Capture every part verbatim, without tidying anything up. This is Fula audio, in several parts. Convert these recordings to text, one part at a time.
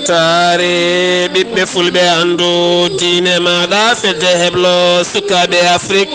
Saare ɓiɓɓe fulɓe, anndu diine maaɗa, fedde heblo sukaaɓe Afrik.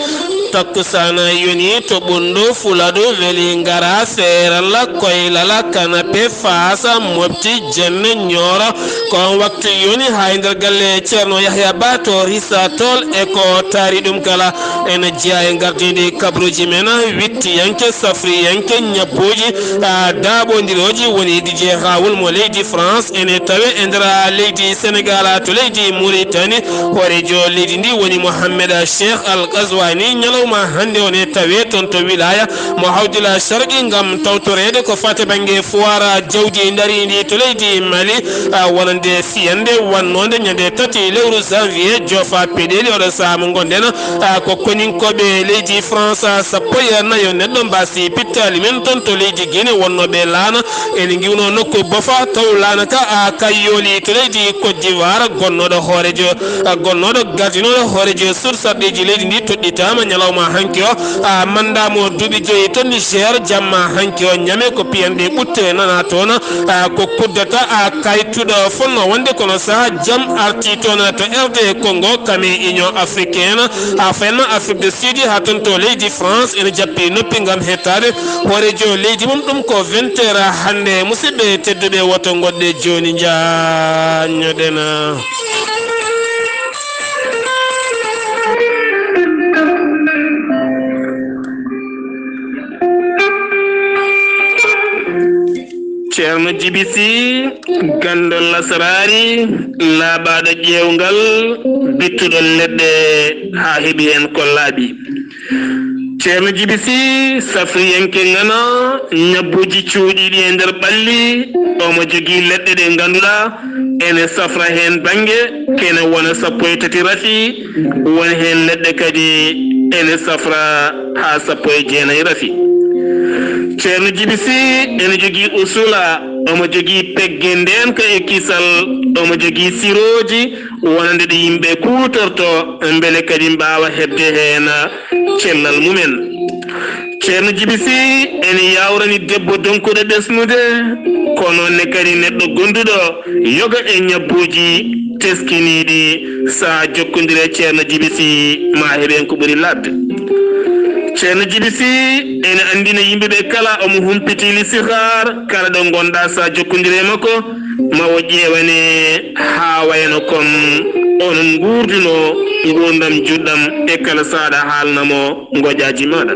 Takkusana yoni to Ɓunndu Fuladu, weli ngara, Feerala, Koylala, Kanape, Faasa, Mopti, Jenne, Ñooro. Ko on waktu yoni haa e nder galle Ceerno Yahya Ba to Risa Tool e ko taari ɗum kala. Ene jeyaa e ngardiindi kabruuji men, wittiyanke, safriyanke, ñabbuuji, a, daaɓondirooji woni D J Raoul mo leydi France. Ene tawe e nder leydi Senegal, to leydi Mauritanie. Hooreejo leydi ndi woni Mohamed Cheikh Al Ghazouani. Ñalawma hannde o ne tawe toon to wilaya mo Hawdila Sharqi ngam tawtoreede ko faati bannge foire jawdi ndariindi to leydi Mali, a, wonande fiyande wannoonde ñande tati lewru janvier, joofa peɗeeli. Oɗo sahaa mo ngonɗen, a, ko koninkooɓe leydi France, a, sappo e nayo neɗɗo mbaasi pittaali men toon to leydi Guinée, wonnooɓe laana ene ngiwno nokku bofa taw laana ka, a, kayyooli to leydi Côte d'Ivoire. Gonnooɗo hooreejo, a, gonnooɗo gardinooɗo hooreejo sursarɗeeji leydi ndi toɗɗitaama ñalawma hanki o, a, mannda mo duuɓi joyi to Niger. Jamma hanki o Ñame ko piyanɗe ɓutte nana toon, a, ko kuddata, a, kaytuɗo fonno wonde kono saha jam arti toon to R D Congo, kame Union Africaine, a, fayma Afrique du Sud, haa toon to leydi France, ene jappi noppi ngam hettaade hooreejo leydi mum. Ɗum ko vingt heures hannde. Musidɓe tedduɓe, woto ngoɗɗe jooni njaññoɗen. Ceerno Jibi Si, ganndo lasraari, laaɓaaɗo ƴeewngal, bittuɗo leɗɗe haa heɓi heen ko laaɓi. Ceerno Jibi Si, safriyanke ngana, ñabbuuji cuuɗiiɗi e nder ɓalli, omo jogii leɗɗe ɗe ngannduɗaa ene safra heen bannge, kene wona sappo e tati rafi, won heen leɗɗe kadi ene safra haa sappo e jeenayi rafi. Ceerno Jibi Si ene jogii usula, omo jogii pegge ndeenka e kisal, omo jogii sirooji wonande ɗi yimɓe kuutorto, mbele kadi mbaawa heɓde heen cellal mumen. Ceerno Jibi Si ene yaawrani debbo donkuɗo ɓesnude, ko noon ne kadi neɗɗo gonduɗo yoga e ñabbuuji teskiniiɗi. Saha jokkondire Ceerno Jibi Si, ma heɓen ko ɓuri laaɓde. Ceerno Jibi Si ene anndina yimɓe ɓe kala, omo humpiti lisihaar kala ɗo ngonɗa, sa jokkondire e makko, ma o ƴeewane haa wayno kon onon nguurduno nguurndam juɗɗam e kala saɗa haalna mo ngoƴaaji maaɗa.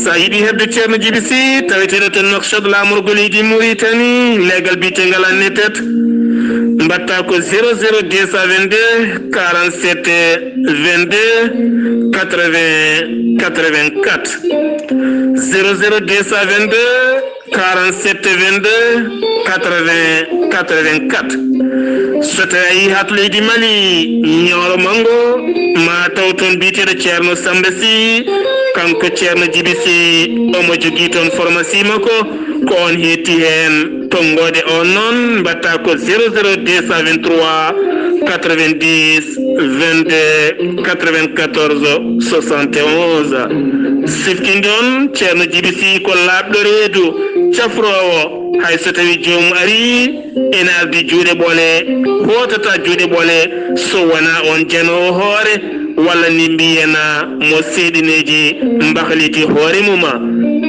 Sa yiɗi heɓde Ceerno Jibi Si, taweteeɗo to Nouakchott, laamorgo leydi Mauritanie, leegal biyeteegal Annetet, mbaɗta ko zéro zéro deux cent vingt-deux quarante-sept vingt-deux quatre-vingts quatre-vingt-quatre. Zéro zéro deux cent vingt-deux quarante-sept vingt-deux quatre-vingts quatre-vingt-quatre. So tawi a yii haa to leydi Mali, Ñooro Manngo, ma taw toon biyeteeɗo Ceerno Samba Sy, kanko Ceerno Jibi Sy, omo jogii toon pharmacie makko, ko oon heetti heen. Tonngoode oon noon, mbaɗta ko zéro zéro deux cent vingt-trois quatre-vingt-dix vingt-deux quatre-vingt-quatorze soixante et onze. Siftinde on, Ceerno Jibi Sy ko laaɓɗo reedu, cafroowo, hay so tawi joomum arii, ene ardi juuɗe ɓole, hootata juuɗe ɓole, so wonaa on janoowo hoore, walla ni mbiyen mo seeɗineeji mbahliti hoore mum.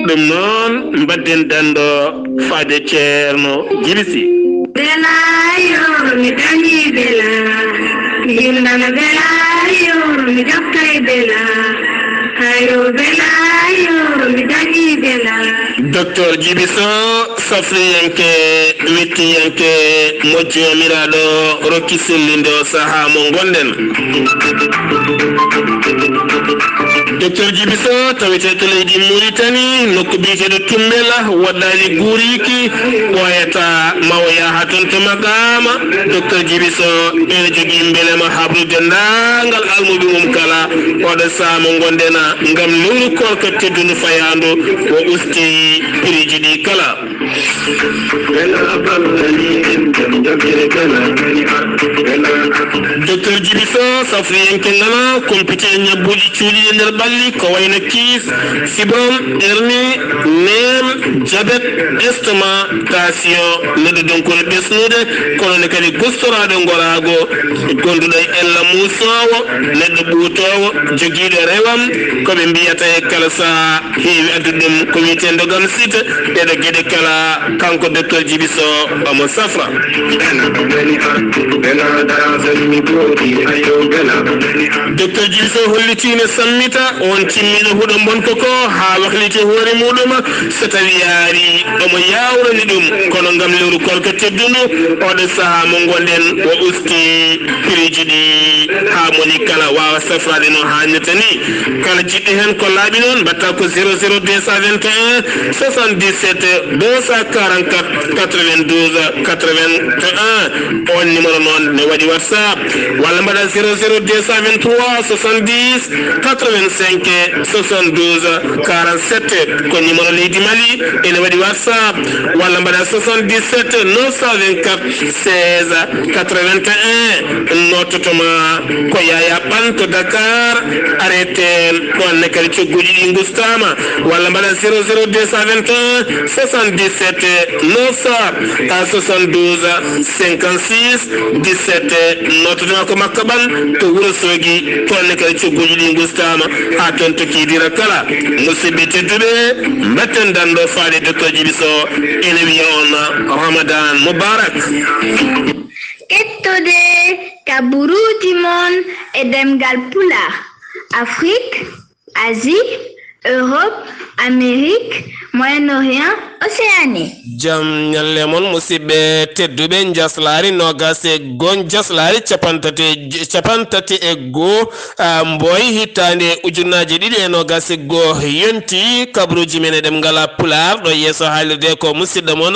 Ɗum noon, mbaɗden danndo faade Ceerno Jibi Sy. Bela yo mi dañi bela, yimɓe bela yo mi dokkay bela, ayo bela yo mi dañi bela. Docteur Jibi Sow, safriyanke, wittiyanke, mo Joomiraaɗo rokki sellinde o sahaa mo ngonɗen. Docteur Jibi Sow, tawetee to leydi Mauritanie, nokku biyeteeɗo Tumbela, waɗɗaani guuriiki, ɓooyata ma o yaha toon to Maqaama. Docteur Jibi Sow ene jogii mbelema habru denndaangal almuɓe mum kala, oɗo sahaa mo ngonɗen ngam lewru koorka teddundu fayaandu, o usti piriiji ɗi kala. Docteur Jibi Sow, safriyanke ngana, compite e ñabbuuji cuuɗiiɗi e nder Ko wayno kiis, fibrome, hernie, neem, jabet, estomac, tension, neɗɗo donkude ɓesnude, kono ne kadi gustoraaɗo ngoraago, gonduɗo e ella muusoowo, neɗɗo ɓuutoowo, jogiiɗo rewam, ko ɓe mbiyata e kala sahaa heewi addude ɗum ko wiyetee ndogam site, ɗeɗo geɗe kala kanko Docteur Djiby Sow omo safra. Docteur Djiby Sow hollitii ne sammita on cimmiiɗo huɗo mbonko ko haa wakliti hoore muɗum, so tawi yaari omo yaawrani ɗum, kono ngam lewru koorka teddundu, oɗo sahaa mo ngonɗen o usti piriiji ɗi haa moni kala waawa safraade no haannirta ni. Kala jiɗɗo heen ko laaɓi noon, mbaɗta ko zéro zéro deux cent vingt et un soixante-dix-sept deux cent quarante-quatre quatre-vingt-douze quatre-vingt-un. On numéro noon ne waɗi WhatsApp. Walla mbaɗa zéro zéro deux cent vingt-trois soixante-dix quatre-vingt-cinq soixante-douze quarante-sept. Ko numéro leydi Mali, ene waɗi WhatsApp. Walla mbaɗa soixante-dix-sept neuf cent vingt-quatre seize quatre-vingt-un. Noototoma ko Yaya Ɓan to Dakar, arrêté ɗon ne kadi cogguuji ɗi ngustaama. Walla mbaɗa zéro zéro deux cent vingt et un soixante-dix-sept neuf cent soixante-douze cinquante-six dix-sept. Noototoma ko Makka Ɓan to Wuro Soogi, toon ne kadi cogguuji ɗi ngustaama haa toon to kiidira kala. Musidɓe tedduɓe, mbatten danndo faade Docteur Djiby Sow ene wiya on Ramadan Mubarak. Kettode kaburuuji mon e ɗemngal Pulaar, Afrik, Asie, Europe, Amérique, Moyen-Orient, Océanie. Jam ñalle mon, musidɓe tedduɓe, njaslaari noogaas e goo, njaslaari capantati e, capantati e goo, ah, mboy hitaande ujunnaaje ɗiɗi e noogaas e goo yonti. Kabaruuji men e ɗemngal Pulaar, ɗo yeeso haalirde ko musidɗo mon,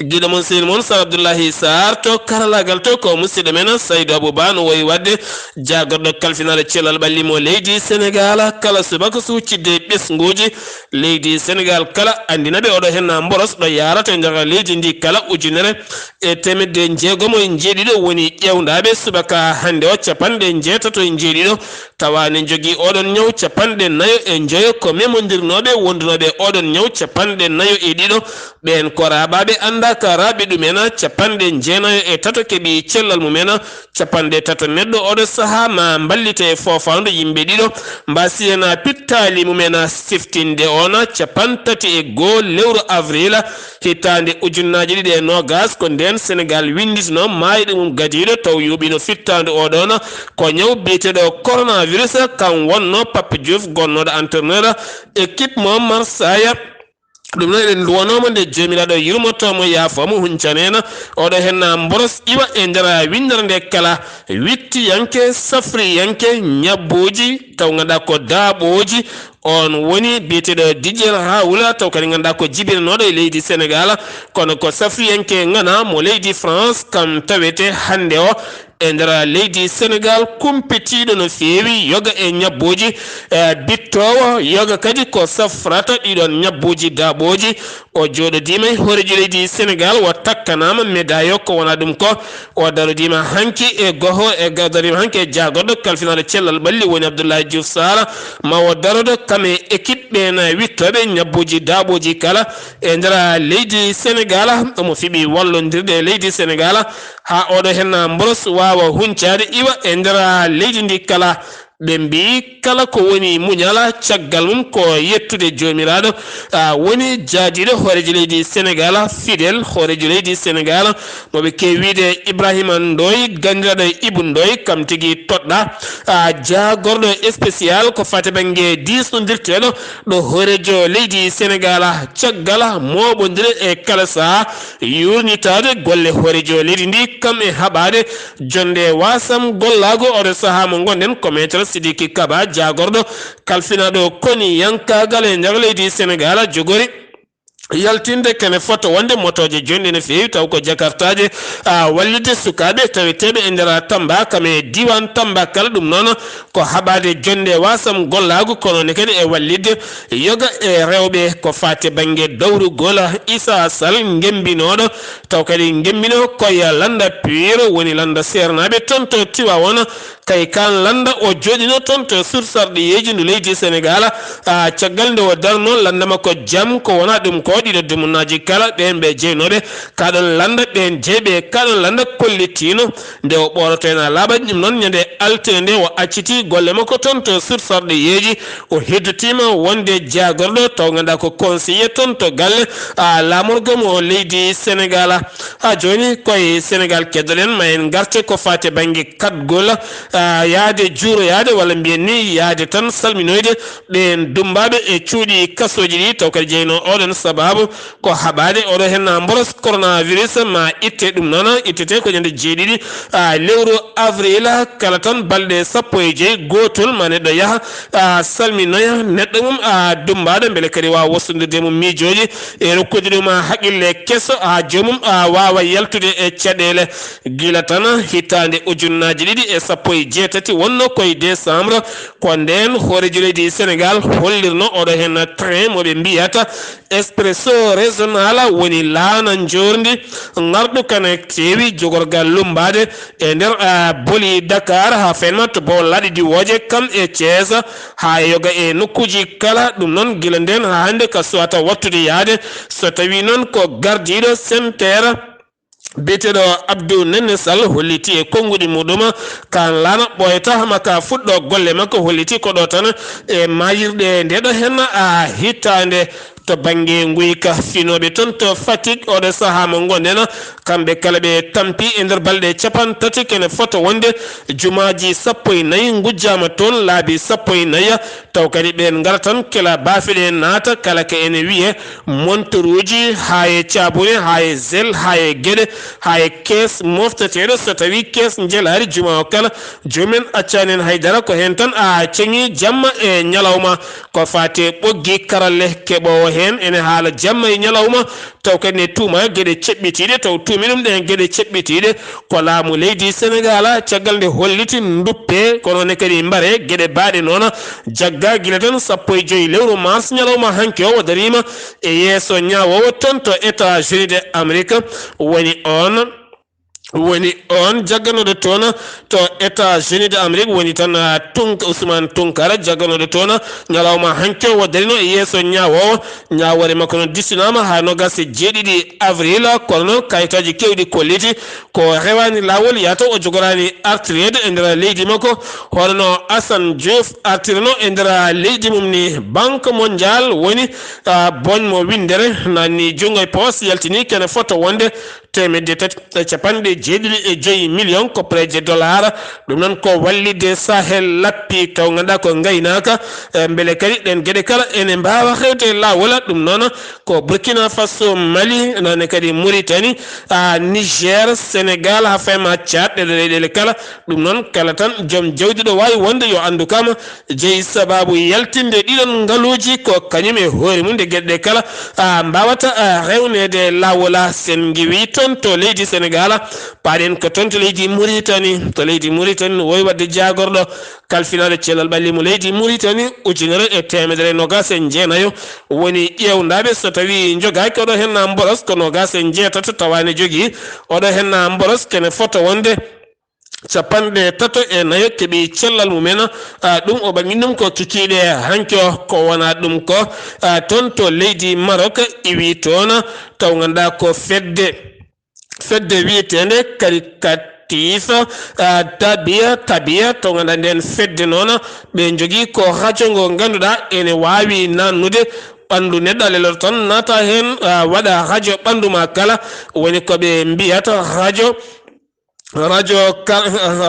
giɗo mon, sehil mon, Sar Abdullahi Sarr, to karalaagal to ko musidɗo men Saydu Abuba, no woyi waɗde jaagorɗo kalfinaaɗo cellal ɓalli mo leydi Senegaal, kala subaka so huccidde ɓesnguuji leydi Senegaal kala, anndina ɓe oɗo henna mboros ɗo yaarata e nder leydi ndi kala. Ujunere e teemedde jeegom e jeeɗiɗo woni ƴeewndaaɓe subaka hannde o, capanɗe jeetato e jeeɗiɗo tawa ne njogii oɗon ñaw, capanɗe nayo e njoyo ko memondirnooɓe wondunooɓe oɗon ñaw, capanɗe nayo e ɗiɗo ɓeen ko raaɓaaɓe anndaaka raaɓi ɗumen, capanɗe jeenayo e tato keɓi cellal mumen, capanɗe tato neɗɗo oɗo sahaa ma mballite e foofaandu yimɓe ɗiɗo, mbasiyena pittaali mumen siftinde on, capantati e goo lewru avril hitaande ujunnaaje ɗiɗi e noogaas, ko ndeen Senegaal winnditno maayɗo mum gadiiɗo taw yuuɓino fittaandu oɗon, ko ñaw biyeteeɗo coronavirus, kam wonno Pape Diouf gonnooɗo entraîneur équipe mo Marseille. Ɗum noon eɗen nduwanooma nde Joomiraaɗo yurmoto mo yaafo mo huncanena. Oɗo henna mboros iwa e nder winndere nde kala wittiyanke, safriyanke, ñabbuuji, taw ngannduɗaa ko daaɓooji. On woni biyeteeɗo Didier Raoula, taw kadi ngannduɗaa ko jibinanooɗo e leydi Senegaal, kono ko safriyanke ngana mo leydi France, kam tawete hannde o e nder leydi Senegaal, kumpitiiɗo no feewi yoga e ñabbuuji, eh, bittoowo yoga kadi ko safrata ɗiɗon ñabbuuji daaɓooji. O jooɗodiima e hooreejo leydi Senegaal, o takkanaama médaille o, ko wona ɗum ko o darodiima hanki e goho, e ga-, darodiima hanki e jaagorɗo kalfinaaɗo cellal ɓalli woni Abdoulaye Diouf Sarr, ma o darodo kam e équipe ɓeen wittooɓe ñabbuuji daaɓooji kala e nder leydi Senegaal. Omo fiɓi wallondirde e leydi Senegaal haa oɗo henna mboros waawa huncaade iwa e nder leydi ndi kala. Ɓe mbiyi kala ko woni muñal caggal mum ko yettude Joomiraaɗo, a, woni jaadiiɗo hooreejo leydi Senegaal, fidèle hooreejo leydi Senegaal, mo ɓe keewi wiyde Ibrahima Ndoye, ganndiraaɗo e Ibou Ndoye, kam tigi toɗɗa, a, jaagorɗo spécial ko fate bannge diisnondirteeɗo ɗo hooreejo leydi Senegaal, caggal mooɓondire e kala saha yuurnitaade golle hooreejo leydi ndi, kam e haɓaade Jonde wasam gollaago oɗo sahaa mo ngonɗen ko Maître Sidiki Kaba, jaagorɗo kalfinaaɗo koniyankaagal e nder leydi Senegaal, jogori yaltinde kene foto wonde motooje jonɗe no feewi, taw ko jakartaaje, a, wallitde sukaaɓe taweteeɓe e nder Tamba, kam e diiwaan Tamba kala. Ɗum noon ko haɓaade jonde wasam gollaagu, kono ne kadi e wallitde yoga e rewɓe ko faati bannge dawrugol. Issa Sall, ngembinooɗo, taw kadi ngembinoo koye lannda piiro, woni lannda seernaaɓe toon to Tiwaawoon. Kay kaan lannda o jooɗino toon to sursarɗiyeeji ndu leydi Senegaal, a, caggal nde o darnoo lannda makko jam, ko wonaa ɗum ko ɗiɗo dumunnaaji kala, ɓeen ɓe jeynooɓe kaɗon lannda, ɓeen jeyɓe kaɗon lannda kollitiino nde o ɓooroto heen a laaɓa. Ɗum noon, ñande altine nde o acciti golle makko toon to sursarɗiyeeji, o heddotiima wonde jaagorɗo, taw ngannduɗaa ko conseiller toon to galle, a, laamorgo mo leydi Senegaal. Haa jooni koye Senegaal keddoɗen, ma en ngarte ko faati bannge kaɗgol, a, yahde juuroyaade walla mbiyen ni yahde tan salminoyde ɓeen dummbaaɓe e cuuɗi kasooji ɗi, taw kadi jeynoo oɗon sabaabu ko haɓaade oɗo heen mboros coronavirus, ma itte. Ɗum noon ittete ko ñande jeeɗiɗi, a, lewru avril, kala tan balɗe sappo e joy, gootol ma neɗɗo yaha, a, salminoya neɗɗo mum, a, dummbaaɗo, mbele kadi waawa wostondirde mum miijooji e rokkude ɗum, a, haqqille keso, haa joomum, a, waawa yaltude e caɗeele. Gila tan hitaande ujunnaaji ɗiɗi e sappo e jeetati wonnoo koye décembre, ko ndeen hooreejo leydi Senegaal hollirnoo oɗo heen train mo ɓe mbiyata Expresso Régional, woni laana njoorndi ngarɗo kane keewi jogorgal lummbaade e nder, a, boli Dakar haa fenma to Bawol laaɗe diwooje kam e Thiès, haa e yoga e nokkuuji kala. Ɗum noon gila ndeen haa hannde ka suwata wattude yahde, so tawii noon ko gardiiɗo SENTER biyeteeɗo Abdou Nenne Sall holliti e konnguɗi muɗum, kaan laana ɓooyata hama ka fuɗɗo golle makko, holliti ko ɗo tan e maayirɗe nde ɗo heen, a, hitaande to bannge nguyka. Finooɓe toon to Fatick, oɗo sahaa mo ngonɗen, kamɓe kala ɓe tampi e nder balɗe capanɗe tati kene foto wonde jumaaji sappo e nayi ngujjaama toon, laabi sappo e nayi, taw kadi ɓeen ngara tan kela baafe ɗe naata, kala ka ene wiye montoruuji, haa e caabune, haa e zel, haa e geɗe, haa e kees mofteteeɗo. So tawii kees njelaari juma o kala, joomen accaani en hay dara, ko heen tan a ceŋi jamma e ñalawma. Ko faati e ɓoggi karalle, keɓoowo heen ene haala jamma e ñalawma, taw kadi ne tuuma geɗe ceɓɓitiiɗe, taw tuumi ɗum ɗeen geɗe ceɓɓitiiɗe. Ko laamu leydi Senegaal, caggal nde holliti nduppe, kono ne kadi mbare geɗe baaɗe noon, jagga gila tan sappo e joy lewru mars, ñalawma hanki o, o dariima e yeeso ñaawoowo toon to États-Unis de Amérique, woni oon, woni oon jagganooɗo toon to États-Unis de Amérique, woni tan, ah, Tunk-, Ousmane Tounkara, jagganooɗo toon ñalawma hanki o, o darino e yeeso ñaawoowo. Ñaawoore makko noon distinaama haa noogaas e jeeɗiɗi avril, kono noon kayitaaji keewɗi kolliti ko rewaani laawol, yahata o jogoraani artireede e nder leydi makko. Hono no Assane Diouf artirno e nder leydi mum ni, Banque Mondiale woni, ah, boñ mo winndere, naatni junngo e poos, yaltini kene foto wonde teemedde tati e capanɗe jeeɗiɗi e joy million koppareeje dollar. Ɗum noon ko wallitde Sahel lappi, taw ngannduɗaa ko ngaynaaka, eh, mbele kadi ɗeen geɗe kala ene mbaawa rewde laawol. Ɗum noon ko Burkina Faso, Mali, noon ne kadi Mauritanie, ah, Niger, Senegal, haa fayma Tchad, ɗeɗe leyɗeele kala. Ɗum noon kala tan joom jawdi ɗo waawi wonde yo anndu kam, jeyi sabaabu yaltinde ɗiɗon ngaluuji ko kañum e hoore mum nde geɗe ɗe kala, a, mbaawata, a, rewneede laawol. A, sen ngiwi toon to leydi Senegaal, paaɗen ko toon to leydi Muritani. To leydi Muritani no wowi waɗde jaagorɗo kalfinaaɗo cellal ɓalli mo leydi Muritani ujunere e teemedere noogaas e jeenayo woni ƴeewndaaɓe, so tawii njogaaki oɗo heen na mboros ko noogaas e jeetato, tawa ne jogii oɗo heen na mboros kene fota wonde capanɗe tato e nayo keɓi cellal mumen. A, ɗum o ɓangi ɗum ko kikiiɗe hanki o, ko wona ɗum ko, a, toon to leydi Maroc iwi toon, taw ngannduɗaa ko fedde, fedde wiyeteende Karikatif, a, Tabiya, Tabiya, taw ngannduɗaa ndeen fedde noon ɓe njogii ko rajo ngo ngannduɗaa ene waawi nannude ɓanndu neɗɗo, a leloto tan naata heen, a, waɗa rajo ɓanndu ma kala, woni ko ɓe mbiyata rajo radio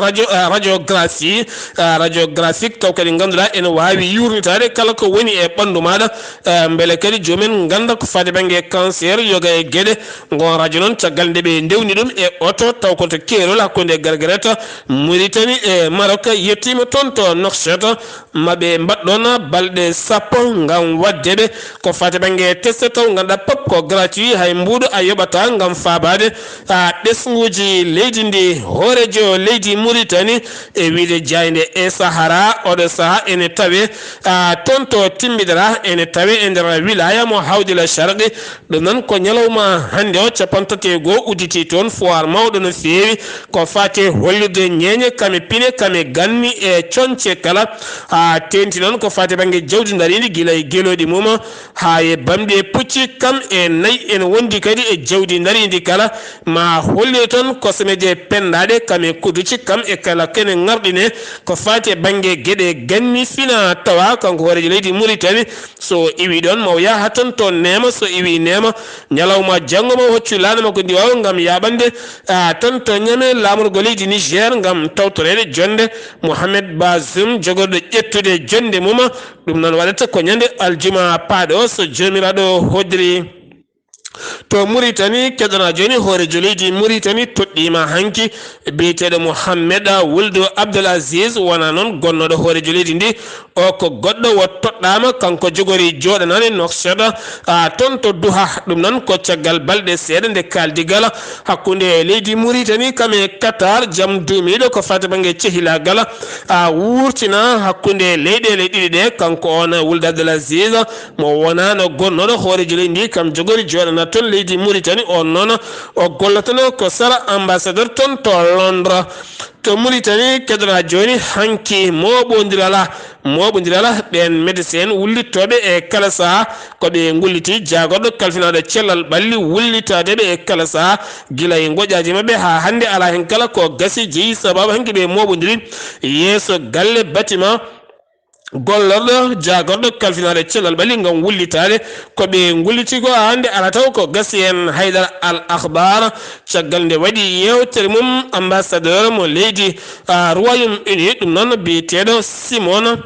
radio radiographie, radiographie taw kadi ngannduɗaa ene waawi yuurnitaade kala ko woni e ɓanndu maaɗa. Mbele kadi joomen ngannda ko faade bannge cancer yoga e geɗe. Ngoon radio noon caggal nde ɓe ndewni ɗum e oto taw koto keerol hakkunde gargareta Mauritanie e Maroc yettiima toon to Nouakchott. Maɓe mbaɗɗoon balɗe sappo ngam waɗde ɓe ko faati bannge test taw ngannduɗaa pop ko gratuit, hay mbuuɗu a yoɓata ngam faabaade a ɓesnguuji leydi ndi. Hooreejo leydi Mauritanie e wiyde jaaynde e Sahara oɗo saha ene tawe a toon to Timbidra ene tawe e nder wilaya mo Hawdila Sharqi. Ɗum noon ko ñalawma hannde o cappantato e goo udditi toon foire mawɗo no feewi ko faati hollirde ñeeñe kame pine kame ganni e coñce kala haa teenti noon ko faati bannge jawdi ndariindi gila e gelooɗi mum haa e bamɗi e pucci kam e nayi ene wondi kadi e jawdi ndariindi kala ma hollire toon kosomeje penndaɗe kam e kuduci kam e kala kene ŋarɗine ko faati e bannge geɗe ganni fina tawa kanko hooreejo leydi Mauritanie. So iwi ɗon maw yaha ton to neema so iwi neema ñalawma janngo maw hoccu laana makko ndiwaw ngam yaɓande a ton to ñame laamorgo leydi Niger ngam tawtoreede jonde Mohamed Bazoum jogorɗo ƴettude jonde mum. Ɗum noon waɗata ko ñande aljuma paaɗo so joomiraaɗo hoddiri. To Mauritanie keɗoɗaa jooni hooreejo leydi Mauritanie toɗɗiima hanki biyeteeɗo Mohammed Wuldu Abdul Aziz wona noon gonnooɗo hooreejo leydi ndi o ko goɗɗo wo toɗɗaama kanko jogori jooɗanaade Nouakchott a toon to Duha. Ɗum noon ko caggal balɗe seeɗa nde kaaldigal hakkunde leydi Mauritanie kam e Qatar jam duumiiɗo ko faati bannge cehilaagal a wuurtina hakkunde leyɗeele ɗiɗi ɗe kanko on Wuldu Abdul Aziz mo wonaano gonnooɗo hooreejo leydi ndi kam jogori jooɗana toon leydi Mauritanie. On noon o gollotano ko sara ambassadeur toon to Londres. To Mauritanie keɗoɗaa jooni hanki mooɓondirala mooɓondirala ɓeen médecin wullittooɓe e kala saha ko ɓe ngulliti jaagorɗo kalfinaaɗo cellal ɓalli wullitaade ɓe e kala saha gila e ngoƴaaji maɓɓe haa hannde alaa heen kala ko gasi jeyi sababu hanki ɓe mooɓondiri yeeso galle bâtiment gollorɗo jaagorɗo kalfinaaɗo cellal ɓalli ngam wullitaade ko ɓe ngulliti ko hannde ala taw ko gasi heen. Haydara Al Akhbar caggal nde waɗi yeewtere mum ambassadeur mo leydi Royaume Uni ɗum noon biyeteeɗo Simon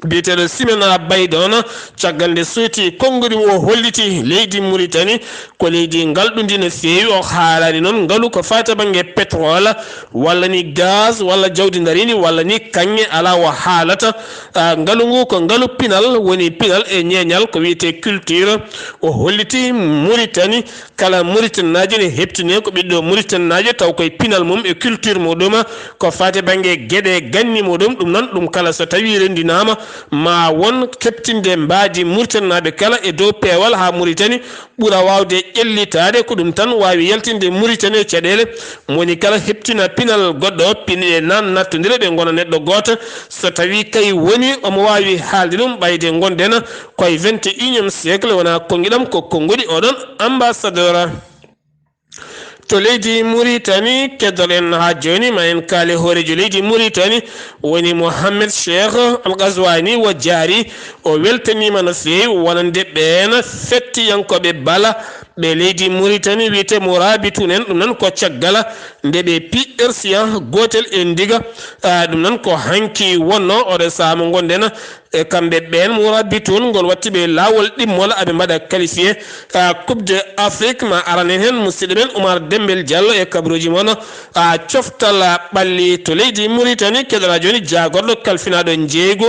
biyeteeɗo Simena Baydona caggal nde suuti konnguɗi mo o holliti leydi Mauritanie ko leydi ngalɗundi no feewi. O haalaani noon ngalu ko faati bannge pétrole walla ni gaz walla jawdi ndariindi walla ni kaŋŋe alaa o haalata ngalu ngu ko ngalu pinal woni pinal e ñeeñal ko wiyetee culture. O holliti Mauritanie kala Mauritanienaajo ne heptine ko ɓiɗɗo Mauritanienaajo taw koye pinal mum e culture muɗum ko faati bannge geɗe ganni muɗum. Ɗum noon ɗum kala so tawii renndinaama ma won keɓtinde mbaadi Mauritanienaaɓe kala e dow peewal haa Mauritanie ɓura waawde ƴellitaade. Ko ɗum tan waawi yaltinde Mauritanie e caɗeele. Mo woni kala heɓtina pinal goɗɗo, pinɗe nan nattondira ɓe ngona neɗɗo gooto. So tawii kay woni omo waawi haalde ɗum ɓayde ngonɗen koye vingt et unième siècle wona konngiɗam ko konnguɗi oɗon ambassadeur. To leydi Mauritanie keddoɗen haa jooni ma en kaale hooreejo leydi Mauritanie woni Mohamed Cheikh Al Ghazouani wo jaari o weltaniima no feewi wonande ɓeen fettiyankooɓe bala ɓe leydi Mauritanie wiyetee Mourabitoun en ɗum noon ko caggal nde ɓe P R C gootel e ndiga ɗum noon ko hanki wonnoo oɗo sahaa mo ngonɗen. E kamɓe ɓeen Mourabitoun ngol watti ɓe laawol ɗimmol aɓe mbaɗa qualifié coupe de Afrique ma aranen heen musidɗo men Oumar Dembel Diallo e kabaruuji mon coftal ɓalli. To leydi Mauritanie keɗoɗaa jooni jaagorɗo kalfinaaɗo njeeygu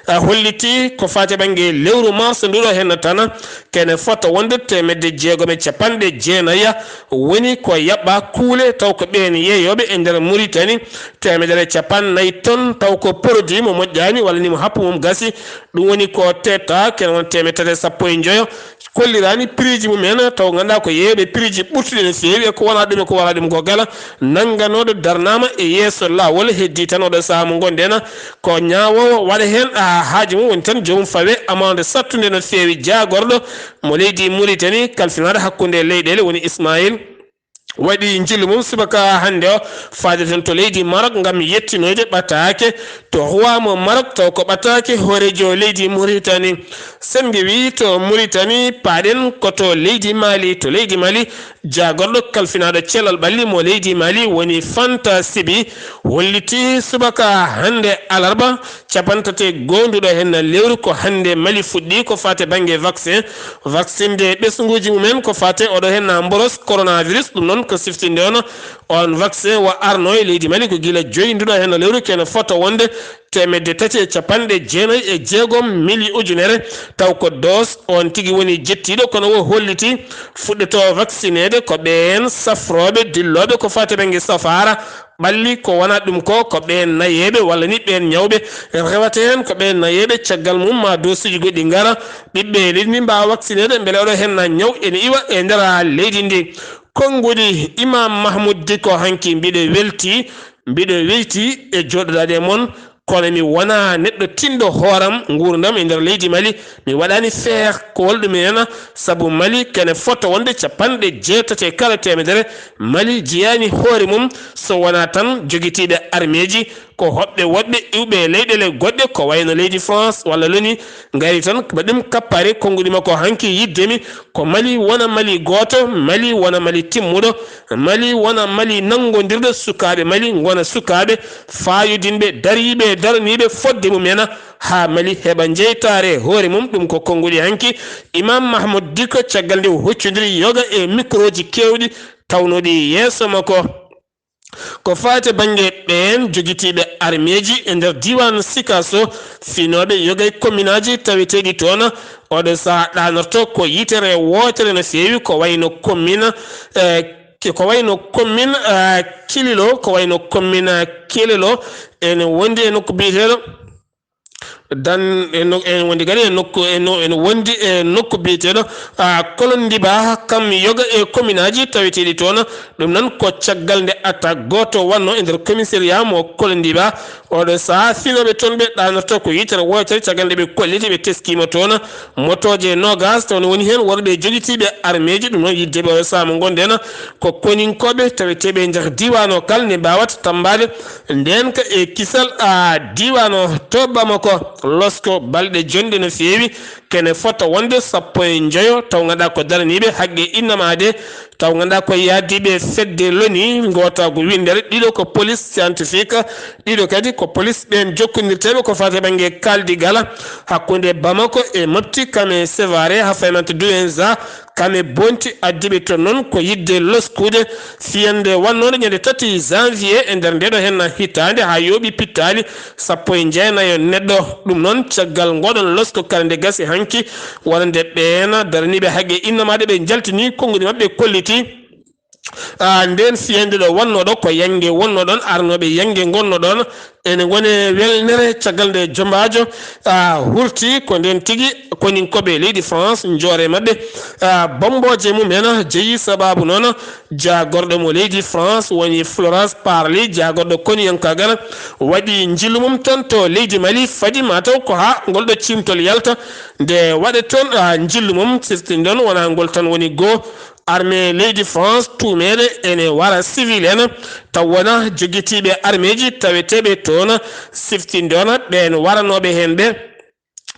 holliti ko faati bannge lewru mars nduɗo heen tan kene fota wonde teemedde jeegom e capanɗe jeenayi woni ko yaɓɓa kuule taw ko ɓeen yeeyooɓe e nder Mauritanie teemedere capannayi ton taw ko produit mo moƴƴaani walla ni mo happu mum gasi. Ɗum woni ko teta kene won teemeɗe tati e sappo e njoyo kolliraani prix ji mum en taw ngannduɗaa ko yeeyooɓe prix ji ɓurtuɗi no feewi e ko wonaa ɗum e ko wonaa ɗum ko kala nannganooɗo darnaama e yeeso laawol. Heddii tan oɗo sahaa mo ngonɗen ko ñaawoowo waɗa heen haaju mum woni tan joomum fawe amande sattunde no feewi jaagorɗo mo leydi Mauritanie kalfinaaɗo hakkunde leyɗeele woni Ismaïl waɗi njillu mum subaka hannde o, faade toon to leydi Maroc ngam yettinoyde ɓataake to huwamo Maroc, taw ko ɓataake hooreejo leydi Mauritanie. Sen nge wi to Mauritanie, paaɗen ko to leydi Mali. To leydi Mali, jaagorɗo kalfinaaɗo cellal ɓalli mo leydi Mali woni Fanta Sibi, holliti subaka hannde alarba, capantate goonduɗo heen lewru ko hannde Mali fuɗɗi ko faate bannge vaccin. Vaccinde ɓesnguuji mumen ko faate oɗo heen mboros coronavirus, ɗum noon ko siftinde on, on vaccin wa arno e leydi Mali ko gila joyi nduɗo heen lewru, kene fota wonde teemedde tati e capanɗe jeenayi e jeegom mili ujunere, taw ko dos on tigi woni jettiiɗo, kono o holliti fuɗɗoto vaccineede ko ɓeen safrooɓe dillooɓe ko faate bannge safaara ɓalli, ko wonaa ɗum ko, ko ɓeen nayeeɓe walla ni ɓeen ñawɓe rewata heen, ko ɓeen nayeeɓe caggal mum ma dosiji goɗɗi ngara, ɓiɓɓe leydi ndi mbaawa vaccineede mbele oɗo heen na ñaw ene iwa e nder leydi ndi. Konguɗi Imam Mahmoud Dicko hanki, mbiɗo welti, mbiɗo welti e jooɗodaade e mon, kono mi wonaa neɗɗo tinɗo hooram nguurndam e nder leydi Mali. Mi waɗaani feeh ko walla ɗum ena, sabu Mali kene fota wonde capanɗe jeetati e kala teemedere. Mali jiyaani hoore mum so wonaa tan jogitiiɓe armeeji, ko hoɓɓe woɗɓe iwɓe e leyɗeele goɗɗe ko wayno leydi France walla loni ngari tan ɓe ɗum kappare. Konguɗi makko hanki yiɗde mi ko Mali wona Mali gooto, Mali wona Mali timmuɗo, Mali wona Mali nanngondirɗo, sukaaɓe Mali ngona sukaaɓe faayodinɓe, dariiɓe, daraniiɓe fodde mum ena, haa Mali heɓa jeytaare hoore mum. Ɗum ko konguɗi hanki Imam Mahmoud Dicko caggal nde o hoccondiri yoga e microji keewɗi tawnooɗi yeeso makko. Ko faati e bannge ɓeen jogitiiɓe armeeji e nder diiwaan Sikaso, finooɓe yoga e komminaaji taweteeɗi toon, oɗo sahaa ɗaanorto ko yitere wootere no feewi, ko wayno kommina, eh, ko wayno kommina, eh, Kililo, ko wayno kommina Kililo, ene wondi e nokku biyeteeɗo Dan-, e no-, ene wondi kadi e nokku, e no-, ene wondi e nokku biyeteeɗo, ah, Kolondiba, kam yoga e kominaaji taweteeɗi toon. Ɗum noon ko caggal nde attaque gooto wonno e nder commissariat mo Kolondiba. Oɗo sahaa finooɓe toon ɓe ɗaanorto ko yitere wootere caggal nde ɓe kolliti ɓe teskiima toon motooje noogas, taw ne woni heen worɓe jogitiiɓe armeeji. Ɗum noon yiɗde ɓe oɗo sahaa mo ngonɗen ko koninkooɓe taweteeɓe e nder diiwaan o kala ne mbaawata tammbaade ndeen ka e kisal, a, diiwaan o to Bamako. Losko balɗe jonɗe no feewi, kene fota wonde sappo e njoyo, taw ngannduɗaa ko daraniiɓe haqqe innama de, taw ngannduɗaa ko yaadiiɓe fedde loni, ngootaagu winndere, ɗiɗo ko police scientifique, ɗiɗo kadi ko police ɓeen jokkondirteeɓe ko faati e bannge kaldigala hakkunde Bamako e Mopti, kam e Sévaré, haa faynanta Douenza, kam e Bonti. Addiiɓe toon noon ko yiɗde loskude fiyannde wannooɗo ñande tati janvier e nder ndeeɗo heen hitaande, haa yooɓi pittaali sappo e jeenayo neɗɗo. Ɗum noon, caggal ngoɗon losko kala nde gasi hanki, wonande ɓeen daraniiɓe haqqe innamaaɗe ɓe njaltini konnguɗi maɓɓe kolliti, a, ndeen fiyannde ɗo wonnoo ɗo ko Yannge wonnoo ɗoon, arnooɓe Yannge ngonnoo ɗoon, ene ngoni e welnere caggal nde jombaajo, a, hurti. Ko ndeen tigi koninkooɓe leydi France njoore maɓɓe, a, bommbooje mum en jeyi sabaabu noon jaagorɗo mo leydi France woni Florence Parly, jaagorɗo koniyankaagal, waɗi njillu mum toon to leydi Mali. Fadi mataw ko haa ngol ɗo ciimtol yalta nde waɗa toon, a, njillu mum. Siftinɗon wonaa ngol tan woni goo armée leydi France tuumeede ene wara civil en, taw wonaa jogitiiɓe armeeji taweteeɓe toon. Siftinɗon ɓeen waranooɓe heen ɓe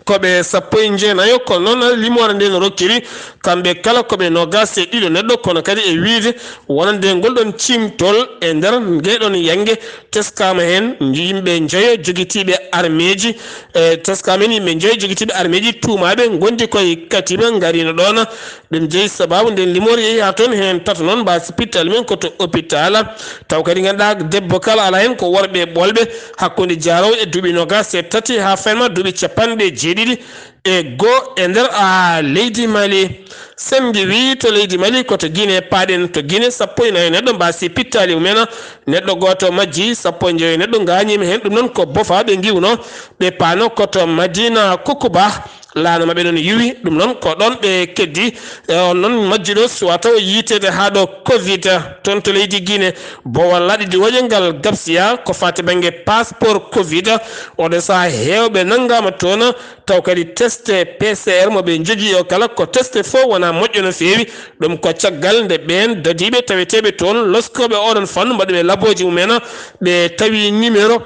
ko ɓe sappo e jeenayo, kono noon limoore nde no rokkiri kamɓe kala ko ɓe noogaas e ɗiɗo neɗɗo, kono kadi e wiyde wonande ngol ɗoon ciimtol e nder ngeeɗoon Yannge teskaama heen yimɓe njoyo jogitiiɓe armeeji, e teskaama heen yimɓe njoyo jogitiiɓe armeeji tuumaaɓe ngondi koye katiba ngariino ɗoon. Ɗum jeyi sabaabu nden limoore yehi haa toon, heen tato noon mbaasi pittaali men ko to hôpital. Taw kadi ngannduɗaa debbo kala alaa heen ko worɓe ɓolɓe hakkunde jaaroowo e duuɓi noogaas e tati haa fenma duuɓi capanɗe jeeɗiɗi e goo e nder, a, leydi Mali. Sen ngiwii to leydi Mali ko to Guinée paaɗen, to Guinée sappo e nayo neɗɗo mbaasi pittaali mumen, neɗɗo gooto majji, sappo e njoyo neɗɗo ngaañiima heen. Ɗum noon ko Bofa ɓe ngiwno, ɓe paano ko to Madina Kukuba. laana maɓɓe noon yuwi. Ɗum noon ko ɗoon ɓe keddi. E on noon majjuɗo suwa taw yiiteede haa ɗo covid toon to leydi Guinée. Bowal laaɗi diwooje ngal gabsiya ko faati bannge passeport covid. Oɗo sahaa heewɓe nanngaama toon, taw kadi test P C R mo ɓe njogii o kala ko test fof wonaa moƴƴo no feewi. Ɗum ko caggal nde ɓeen dadiiɓe taweteeɓe toon loskooɓe oɗon fannu mbaɗuɓe labooji mumen, ɓe tawi numéro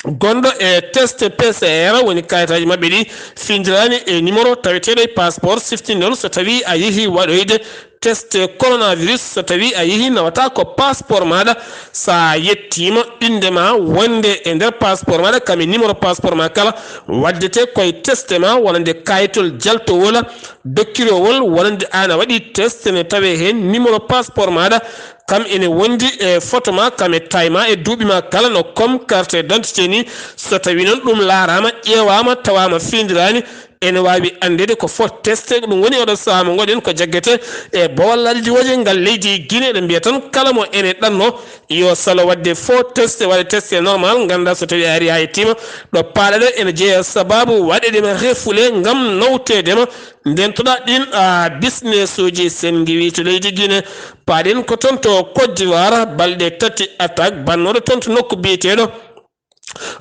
gonɗo e test P C R, woni kayitaaji maɓɓe ɗi findiraani e numéro taweteeɗo e passeport. Siftin noon so tawii a yehii waɗoyde test coronavirus, so tawii a yehii nawata ko passeport maaɗa, so a yettiima innde ma wonde e nder passeport maaɗa, kam e numéro passeport ma kala, waddete koye test ma wonande kayitol jaltowol, dokkirowol wonande aan a waɗii test, ne tawee heen numéro passeport maaɗa, kam ene wondi e photo ma, kam e taille ma e duuɓi ma kala no comme carte d'identité ni. So tawii noon ɗum laaraama, ƴeewaama, tawaama findiraani, ene waawi anndeede ko faux test. Ɗum woni oɗo sahaa mo ngoɗen ko jaggete e bowal laaɗi diwooje ngal leydi Guinée. Eɗen mbiya tan kala mo ene ɗanno yo salo waɗde faux test, waɗa test normal, ngannda so tawii a ari a yettiima ɗo paaɗaɗo ene jeeya sababu waɗeede ma refule ngam nawteede ma. Ndeentoɗaa ɗiin, a, business uji sen ngiwi to leydi Guinée. Paaɗen ko toon to Côte d'Ivoire, balɗe tati attaque bannooɗo toon to nokku biyeteeɗo,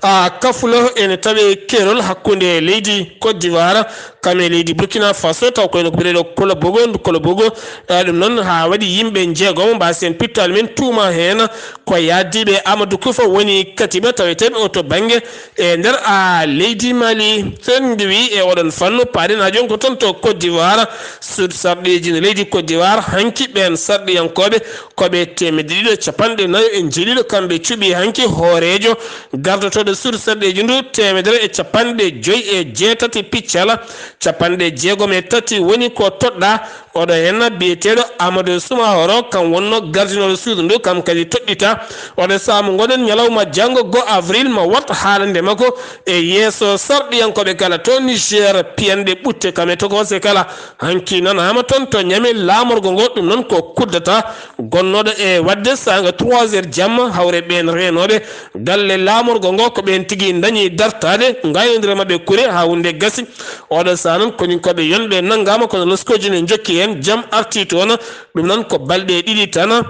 a, Kafulo ene tawee keerol hakkunde leydi Côte d'Ivoire, kam e leydi Burkina Faso, taw koye nokku biyeteeɗo Kolobogo, ndu Kolobogo. A, ɗum noon haa waɗi yimɓe njeegomo mbaasi en pittaali men tuuma heen ko yahdiiɓe Amadou Koufa woni katiba taweteeɓe o to bannge e nder, a, leydi Mali. Sen ngiwi e oɗon fannu, paaɗen haa jooni ko toon to Côte d'Ivoire, suudu sarɗiiji no leydi Côte d'Ivoire, hanki ɓeen sarɗiyankooɓe ko ɓe teemedde ɗiɗi e capanɗe nayo e njeeɗiɗo, kamɓe cuɓi hanki hooreejo gardotooɗo suudu sarɗiiji ndu, teemedere e capanɗe joyi e jeetati piccala, capanɗe jeegom e tati woni ko toɗɗaa. Oɗo heen biyeteeɗo Amadou Soumaoro, kam wonno gardinooɗo suudu ndu, kam kadi toɗɗita. Oɗo sahaa mo ngoɗen ñalawma janngo go avril ma wat haalande makko e yeeso sarɗiyankooɓe kala to Niger, piyanɗe ɓutte kam e tokoose kala. Hanki nanaama toon to Niamey laamorgo ngo, ɗum noon ko kuddata gonnooɗo e waɗde saanga trois heures jamma, hawre ɓeen reenooɓe galle laamorgo ngo, ko ɓeen tigi ndañi dartaade, ngaynondira maɓɓe kure haa huunde gasi. Oɗo sahaa noon, koninkooɓe yonɓe nanngaama, kono loskooji ne njokki heen, jam arti toon. Ɗum noon ko balɗe ɗiɗi tan.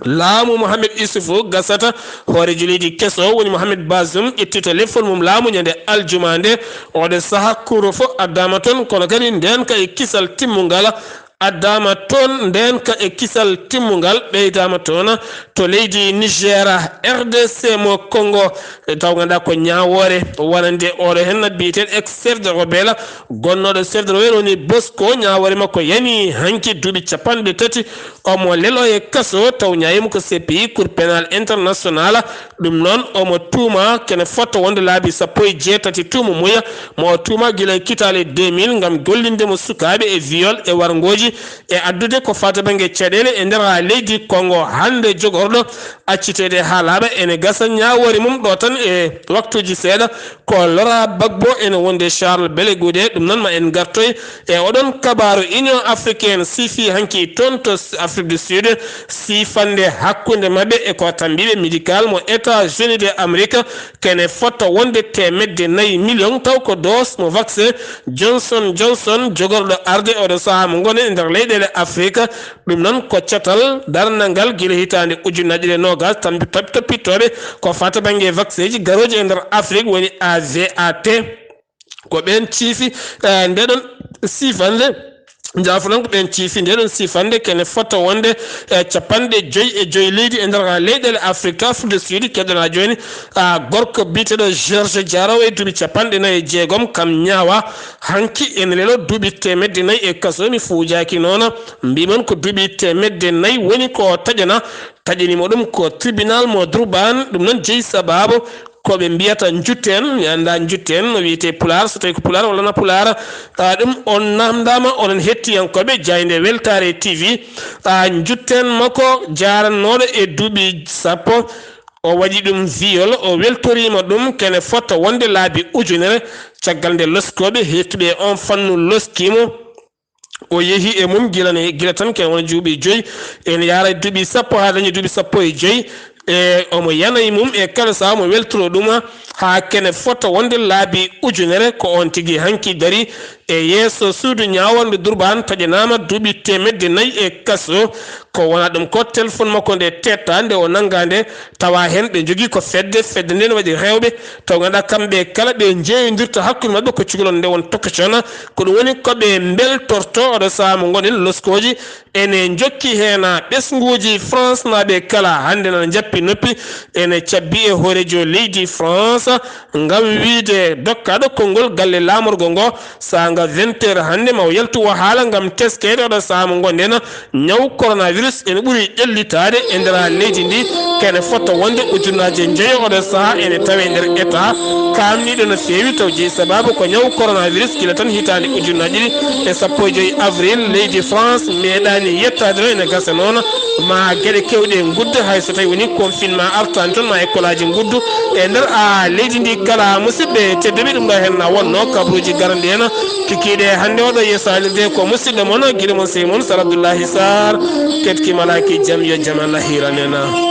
Laamu Mohamed Issoufou gasata, hooreejo leydi keso woni Mohamed Bazoum ƴetti to lefol mum laamu ñande aljuma nde. Oɗo sahaa kuuro fof addaama toon, kono kadi ndeenka e kisal timmungal addaama toon, ndeenka e kisal timmungal ɓeydaama toon to leydi Niger, R D C mo Congo, taw ngannduɗaa ko ñaawoore wonande oɗo heen biyeteeɗo Exter Dérobela, gonnooɗo Exter Dérobela woni Bosco, ñaawoore makko yani hanki duuɓi capanɗe tati, omo lelo e kaso, taw ñaawiima ko C P I, Cour pénale internationale. Ɗum noon, omo tuuma kene fota wonde laabi sappo e jeetati tuuma muya mo o tuuma gila e kitaale deux mille ngam gollinde mo sukaaɓe e viol e warngooji e addude ko faati bannge caɗeele e nder haa leydi Congo. Hannde jogorɗo acciteede haa laaɓa ene gasa ñaawoore mum ɗo tan e waktuuji seeɗa. Ko Laurent Gbagbo ene wonde Charles Blé Goudé. Ɗum noon ma en ngartoy e oɗon kabaaru. Union africaine siifi hanki toon to Afrique du Sud siifande hakkunde maɓɓe e ko tammbiiɓe médical mo États-Unis de Amérique kene fota wonde teemedde nayi million, taw ko dose mo vaccin Johnson Johnson jogorɗo arde oɗo sahaa mo ngonen e nder leyɗeele Afrique. Ɗum noon ko catal darnangal gila hitaande ujunnaji ɗiɗi e noogas, tan toppitooɓe ko fata bannge vaccin ji garooji e nder Afrique woni A V A T. Ko ɓeen ciifi, eh, ndeɗon siifande, njaafoɗon, ko ɓeen ciifi ndeɗon siifande kene fota wonde, eh, capanɗe joyi e joyi leydi e nder leyɗeele Afrique. Afrique du Sud, keɗɗon haa jooni, ah, gorko biyeteeɗo Georges Diaraw e duuɓi capanɗe nayi e jeegom, kam ñaawa hanki ene lelo duuɓi teemedde nayi e kaso. Mi fuujaaki noon, mbiimon ko duuɓi teemedde nayi woni ko taƴana, taƴani mo ɗum ko tribunal mo Durban. Ɗum noon jeyi sababu ko ɓe mbiyata njutten, mi anndaa njutten no wiyetee Pulaar, so tawii ko Pulaar walla na Pulaar. Ah, ɗum on naamndaama, onon hettiyankooɓe jaaynde Weltaare T V. Ah, njutten makko jaarannooɗo e duuɓi sappo, o waɗi ɗum viol, o weltoriima ɗum, kene fota wonde laabi ujunere, caggal nde loskooɓe heettuɓe e on fannu loskii mo. O yehi e mum gila ne, gila tan kene wona duuɓi joyi, ene yaara e duuɓi sappo haa dañi duuɓi sappo e joyi. E omo yana e mum e kala sahaa omo weltoro ɗum, haa kene fota wonde laabi ujunere. Ko oon tigi hanki darii e yeeso suudu ñaawornde Durban, taƴanaama duuɓi teemedde nayi e kaso. Ko wonaa ɗum ko, telefoŋ makko nde teettaa nde o nanngaa nde, tawa heen ɓe njogii ko fedde, fedde nde ne waɗi rewɓe, taw ngannduɗaa kamɓe kala ɓe njeeyondirta hakkunde maɓɓe ko cukalel nde won tokosona. Ko ɗum woni ko ɓe mbeltorto oɗo sahaa mo ngonɗen loskooji. Ene njokki heen ɓesnguuji France naaɓe kala hannde nana njappi noppi, ene cabbi e hooreejo leydi France ngam wiyde dokkaaɗo konngol galle laamorgo ngo, saanga vingt heures hannde ma o yaltu o haala ngam teskeede oɗo sahaa mo ngonɗen, ñaw coronavirus ene ɓuri ƴellitaade e nder leydi ndi. Kene fota wonde ujunnaaje njoyo oɗo sahaa ene tawe nder état kaamniiɗo no feewi, taw jeyi sabaabu ko ñaw coronavirus gila tan hitaande ujunnaaje ɗiɗi e sappo e joy avril. Leydi France meeɗaani yettaade ɗo, ene gasa noon ma geɗe keewɗe ngudda, hay so tawi woni confinement artaani toon ma école aji nguddu e nder a leydi ndi kala. Musidɓe tedduɓe, ɗum ɗo heen na wonno kabaruuji garanɗi heen kikiiɗe hannde oɗo yeesalirde ko musidɗo mon giɗo mon sey mon Sar Abdoullahi Sarr. Ketki malaaki jam, yo jam Allah hiiran en.